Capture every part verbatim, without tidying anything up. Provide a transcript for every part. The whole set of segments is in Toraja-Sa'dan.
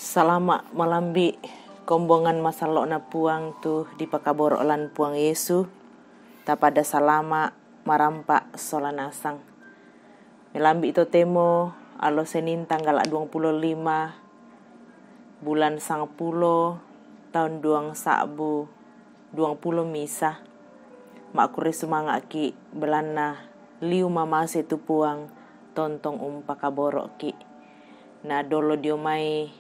Salama malambi kombongan masallo'na Puang tu dipakaboro' lan Puang Yesu, tapada salama marampa sola nasang. Melambi totemo allo Senin tanggala duangpulo lima bulan sangpulo taun duang sa'bu duangpulo misa. Makkure sumanga'ki' belanna liu mamase tu Puang tontong umpakaboro'ki'. Na dolo dio mai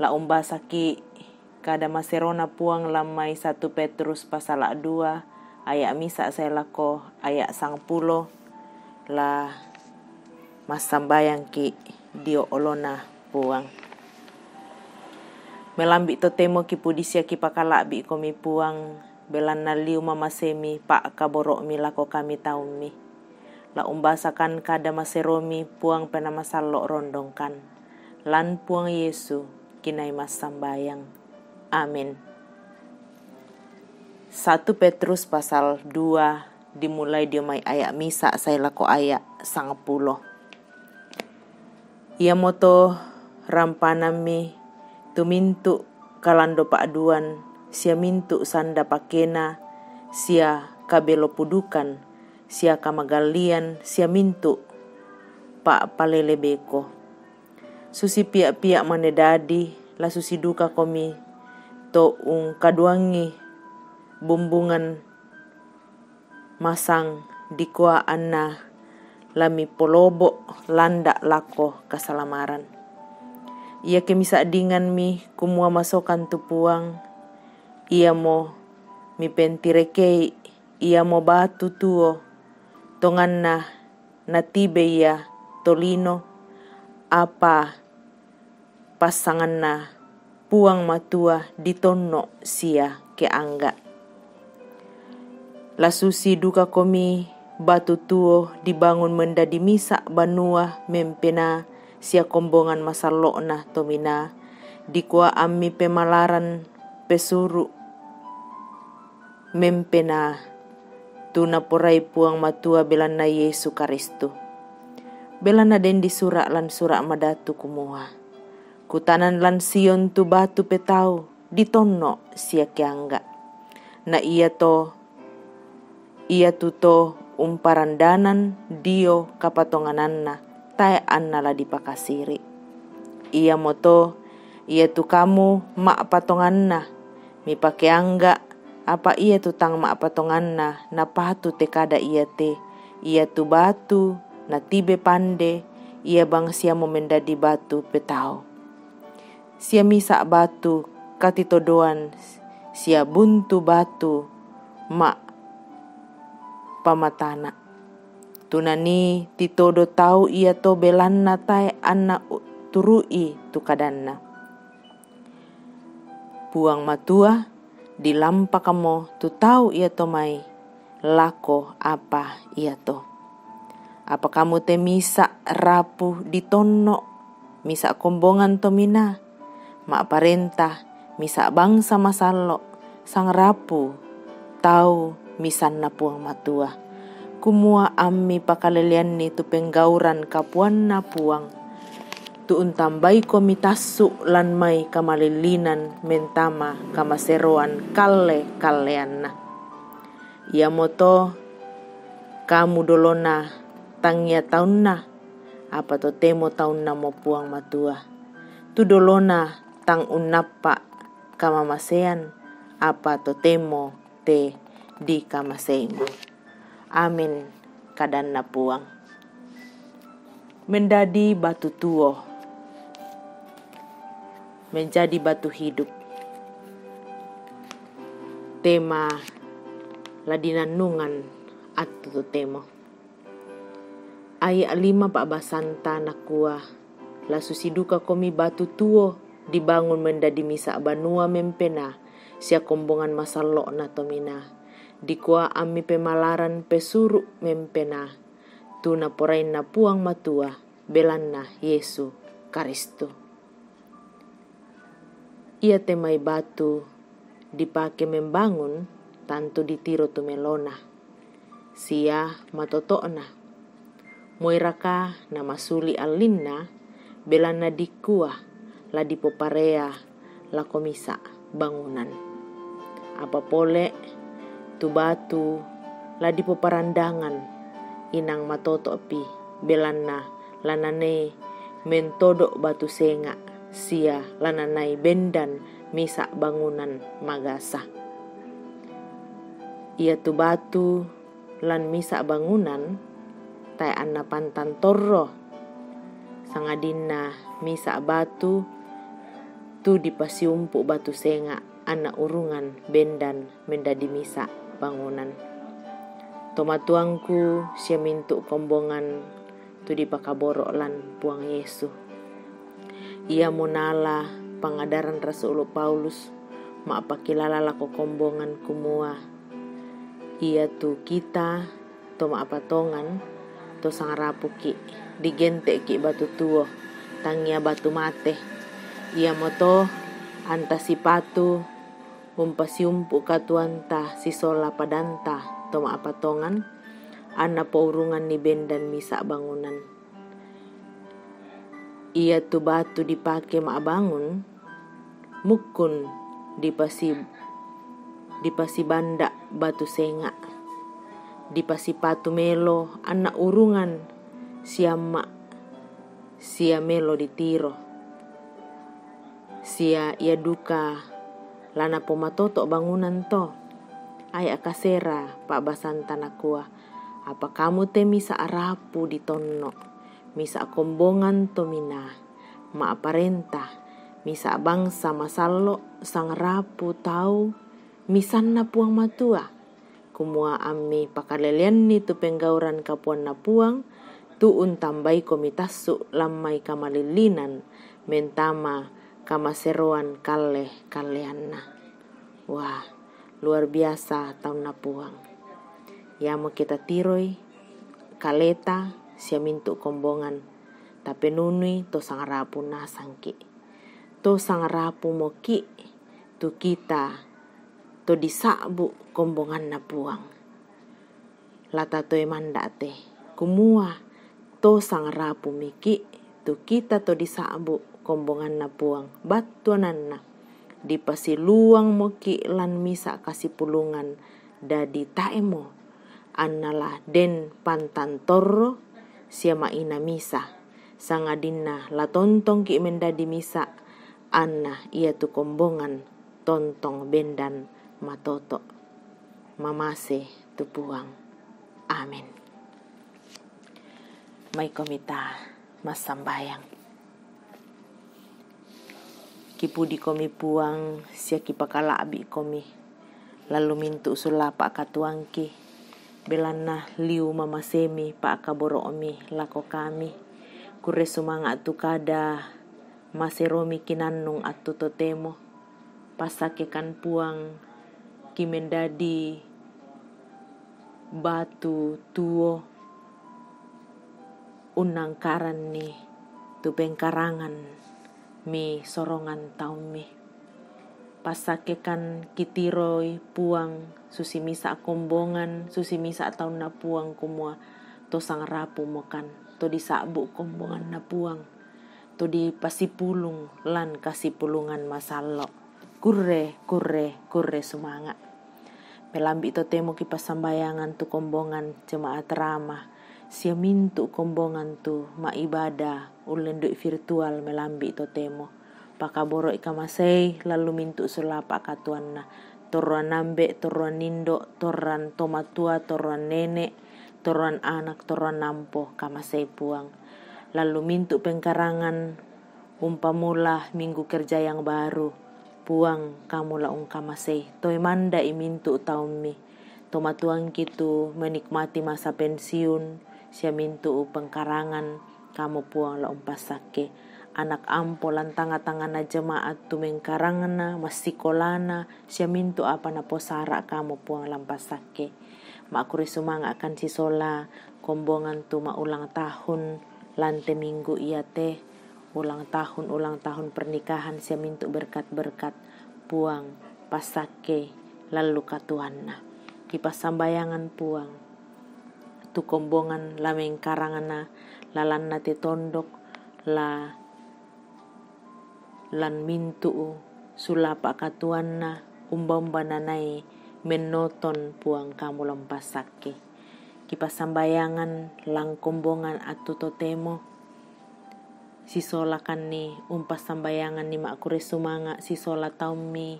la umbasaki' kada maserona Puang lan mai satu Petrus pasala dua aya' misa sae lako aya' sangpulo, la massambayangki' dio olona Puang. Melambi totemo kipudisia kipakala'bi komi Puang, belanna liu mamasemi pa'kaboro'mi lako kami taummi. La umbasakan kada maseromi Puang Penamasallo' rondongkan. Lan Puang Yesu kinai massambayang. Amin. Satu Petrus pasal dua dimulai dio mai aya' misa sae lako aya' sangpulo. Iamoto rampanammi tu mintu' kalando pa'duan, sia mintu' sanda pakena, sia kabelo pudukan, sia kamagallian, sia mintu' pa'palele beko. Susi pia'-pia' mane dadi, la susi dukakomi to ungkaduangi bumbungan masang dikua anna la mipolobo' landa' lako kasalamaran. Iake misa'dinganmi kumua masokan tu Puang, iamo mipentirekei, iamo batu tuo, tonganna natibe ia tolino, apa passanganna Puang Matua ditonno' sia keangga'. La susi dukakomi batu tuo dibangun mendadi misa' banua mempena sia kombongan masallo'na tominaa, dikua ammi pemalaran pesuru' mempena, tu naporai Puang Matua belanna Yesu Karistu. Belanna den disura' lan Sura' Madatu kumua, kutanan lan Sion tu batu petau, ditonno' sia keangga'. Na iato, iatu to umparandanan dio kapatongananna, tae' anna la dipakasiri'. Iamoto, iatu kamu ma'patonganna, mipakeangga', apa iatu tang ma'patonganna napatu te kada iate, iatu batu natibe pande, ia bangsiamo mendadi batu petau. Sia misa' batu katitodoan, sia buntu batu ma'pamatana'. Tu nanii titodo tau iato belanna tae' anna turu'i tu kadanna. Puang Matua, dilampakamo tu tau iato mai lako apa iato. Apa kamu te misa' rapu ditonno', misa' kombongan tominaa, ma'parenta, misa' bangsa masallo', sangrapu tau misanna Puang Matua, kumua ammi pakaleleanni tu penggauran kapuanna Puang, tu untambaikomi tassu' lan mai kamalillinan mentama kamaseroan kalle-kalleanna. Iamoto kamu dolona tangia taunna, apa totemo taunnamo Puang Matua. Tu dolona tang unnappa' kamamasean, apa totemo te dikamaseimu. Amin, kadanna Puang. Mendadi batu tuo, menjadi batu hidup. Tema la dinannungan attu totemo. Aya' lima pa'basanta nakua, la susi dukakomi batu tuo dibangun mendadi misa' banua mempena sia kombongan masallo'na tominaa, dikua ammi pemalaran pesuru' mempena, tu naporainna Puang Matua belanna Yesu Karistu. Iate mai batu dipake membangun tantu ditiro tu melona sia matoto'na. Moiraka namasuli' allinna, belanna dikua, la dipoparea lako misa' bangunan. Apa pole' tu batu la dipoparandangan, inang matoto'pi, belanna la nanai mentodo' batu senga' sia la nanai bendan misa' bangunan magasa. Iatu batu lan misa' bangunan tae' anna pantan torro, sangadinna misa' batu tu dipasiumpu' batu senga' anna urungan bendan mendadi misa' bangunan. Tomatuangku sia mintu' kombongan tu dipakaboro' lan Puang Yesu. Iamo nala pangadaran Rasulu Paulus ma'pakilala lako kombongan kumua, iatu kita to ma'patongan, to sangrapuki', digente'ki' batu tuo, tangia batu mate, iamoto anta sipatu umpasiumpu' katuoanta sisola padanta to ma'patongan, anna pourunganni bendan misa' bangunan. Iatu batu dipake ma'bangun, mukkun dipasi-, dipasibanda' batu senga', dipasipatu melo anna urungan siamma' sia melo ditiro. Sia ia duka la napomatoto' bangunan to. Ai akasera pa'basanta nakua, apa kamu te misa' rapu ditonno', misa' kombongan to minaa, ma'parenta, misa' bangsa masallo', sangrapu tau misanna Puang Matua, kumua ammi pakaleleanni tu penggauran kapuanna Puang, tu untambaikomi tassu' lan mai kamalillinan, mentama kamaseroan kalle-kalleanna. Wah, luar biasa taunna Puang. Iamo kita tiroi kaleta sia mintu' kombongan, tapenunui to sangrapu nasangki'. To sangrapumoki' tu kita to disa'bu' kombonganna Puang. La tatoe manda' te, kumua to sangrapumiki' tu kita to disa'bu' kombonganna Puang battuananna, dipasiluangmoki' lan misa' kasipulungan dadi tae'mo, anna la den pantan torro sia ma'ina misa', sangadinna la tontongki' mendadi misa', anna iatu kombongan tontong bendan matoto'. Mamase tu Puang. Amin. Maikomi ta massambayang. Kipudikomi Puang sia kipakala'bi'komi, lallu mintu' sullapa' katuoangki, belanna liu mamasemi pa'kaboro'mi lako kami. Kurre sumanga' tu kada maseromi kinannung attu totemo. Passakekan Puang ki mendadi batu tuo unnangkaranni tu pengkarangan mi sorongan taummi. Passakekan kitiroi Puang susi misa' kombongan, susi misa' taunna Puang, kumua to sangrapumokan, to disa'bu' kombonganna Puang, to dipasipulung lan kasipulungan masallo'. Kurre, kurre, kurre sumanga'. Melambi' totemo kipassambayangan tu kombongan jemaat Rama, sia mintu' kombongan tu ma'ibada ullendui virtual, melambi' totemo. Pakaboro'i kamasei lallu mintu' sullapa' katuoanna, torroan ambe', torroan indo', torroan tomatua, torroan nene', torroan anak, torroan ampo, kamasei Puang. Lallu mintu' pengkarangan umpamula minggu kerja yang baru, Puang, kamu la ungkamasei. Toe manda'i mintu' taummi. Tomatuangki tu menikmati masa pensiun sia mintu' pengkarangan, kamu Puang la umpassakke. Anak ampo lan tangnga-tangnganna jemaat tu mengkarangna, massikolana, sia mintu' apa naposara, kamu Puang la umpassakke. Makkuri sumanga'kan sisola kombongan tu ma'ulang tahun lan te minggu iate, ulang tahun, ulang tahun pernikahan sia mintu' berkat-berkat, Puang, passakke lallu katuoanna. Kipassambayangan Puang tu kombongan la mengkarangna lalanna te tondok, la lan mintu'u sulapa' katuanna umba-umba nanai mennoton Puang kamu la umpassakke. Kipassambayangan langkombongan attu totemo, sisolakanni umpassambayanganni ma'kure sumanga' sisola taummi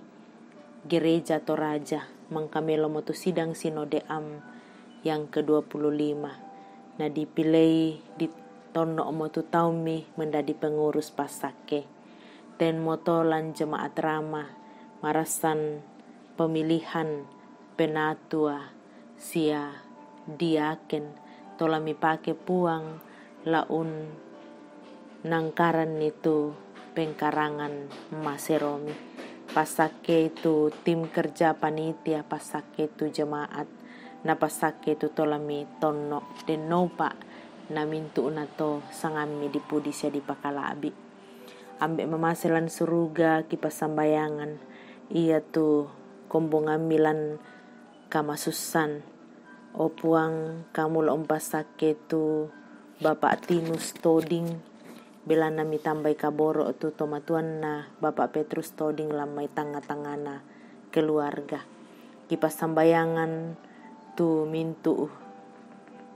Gereja Toraja, mangkamelomo tu sidang sinode am yang kedua puluh lima, na dipilei ditonno'mo tu taummi mendadi pengurus passakke. Tenmoto lan jemaat rama marassan pemilihan penatua sia diaken, tola mipake Puang laun nangkaranni tu pengkarangan maseromi. Passakke tu tim kerja panitia, passakke tu jemaat, na passakke tu tola mitonno, dennopa na mintu'nato sangammi dipudi sia dipakala'bi. Ambe' mamase lan suruga kipassambayangan, iatu kombongammi lan kamasussan. O Puang, kamu la umpassakke tu Bapak Tinus Toding, belanna mitambai kaboro' tu tomatuanna Bapak Petrus Toding lan mai tangnga-tangngana keluarga. Kipassambayangan tu mintu'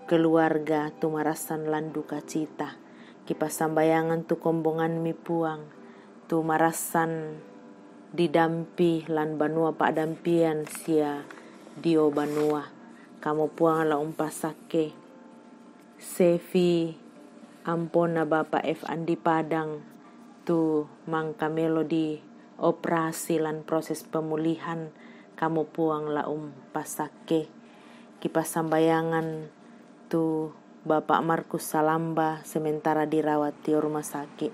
keluarga tu marassan lan duka cita. Kipassambayangan tu kombongammi Puang, tu marassan didampi lan banua pa'dampian sia dio banua. Kamu Puang la umpassakke Sevi ampona Bapak F Andi Padang tu mangkamelo di operasi lan proses pemulihan, kamu Puang la umpassakke. Kipassambayangan tu Bapak Markus Salamba sementara dirawat di rumah sakit.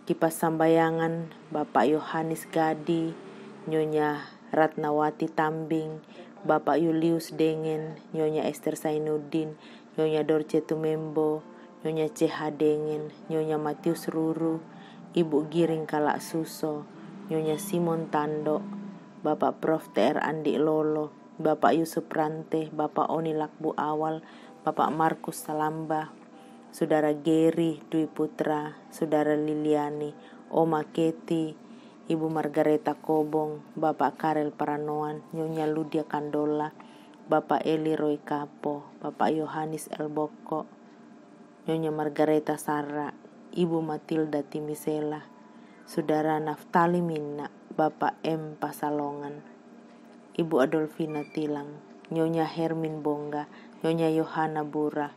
Kipassambayangan Bapak Yohanes Gadi, Nyonya Ratnawati Tambing, Bapak Yulius Dengen, Nyonya Esther Sainuddin, Nyonya Dorce Tumembo, Nyonya C H Dengen, Nyonya Matius Ruru, Ibu Giring Kalak Suso, Nyonya Simon Tando, Bapak Prof T R Andi Lolo, Bapak Yusuf Rante, Bapak Oni Lakbu Awal, Bapak Markus Salamba, Saudara Geri Dwi Putra, Saudara Liliani, Oma Keti, Ibu Margareta Kobong, Bapak Karel Paranoan, Nyonya Ludia Kandola, Bapak Eli Roy Kapo, Bapak Yohanes L Bokko, Nyonya Margareta Sarra, Ibu Matilda Timisela, Saudara Naftali Minna, Bapak M Pasalongan, Ibu Adolfina Tilang, Nyonya Hermin Bongga, Nyonya Yohana Bura,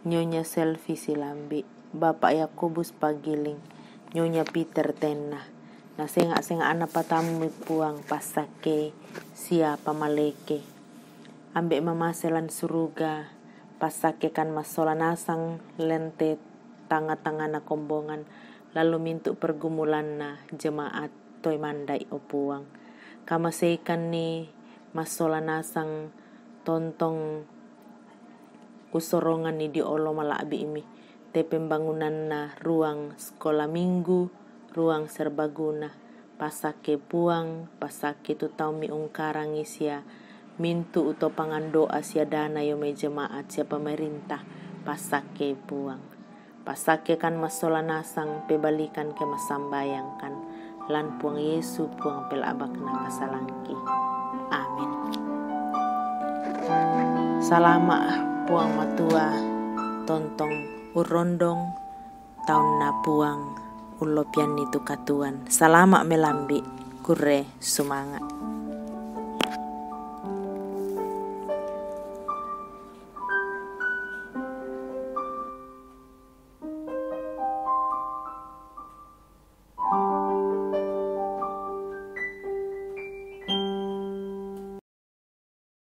Nyonya Selvi Silambi, Bapak Yakobus Pagiling, Nyonya Peter Tenna. Na senga'-senga'na patammu Puang passakke sia pamaleke. Ambe' mamase lan suruga, passakkekan massola nasang lente tangnga-tangngana kombongan, lalu mintu' pergumulanna jemaat toe mandai, o Puang. Kamaseikanni massola nasang tontong usoronganni dio olo mala'bi'mi, te pembangunanna ruang sekolah minggu, ruang serbaguna. Passakke Puang, passakke tu taummi ungkarangi sia mintu' utopangan doa sia dana io mai jemaat sia pemerintah. Passakke Puang. Passakkekan massola nasang, pebalikan ke massambayangkan. Lan Puang Yesu, Puang pela'bakna kasalangki. Amin. Salama' Puang Matua, tontong urrondong taunna Puang, ullopianni tu katuoan. Salama' melambi', kurre sumanga'.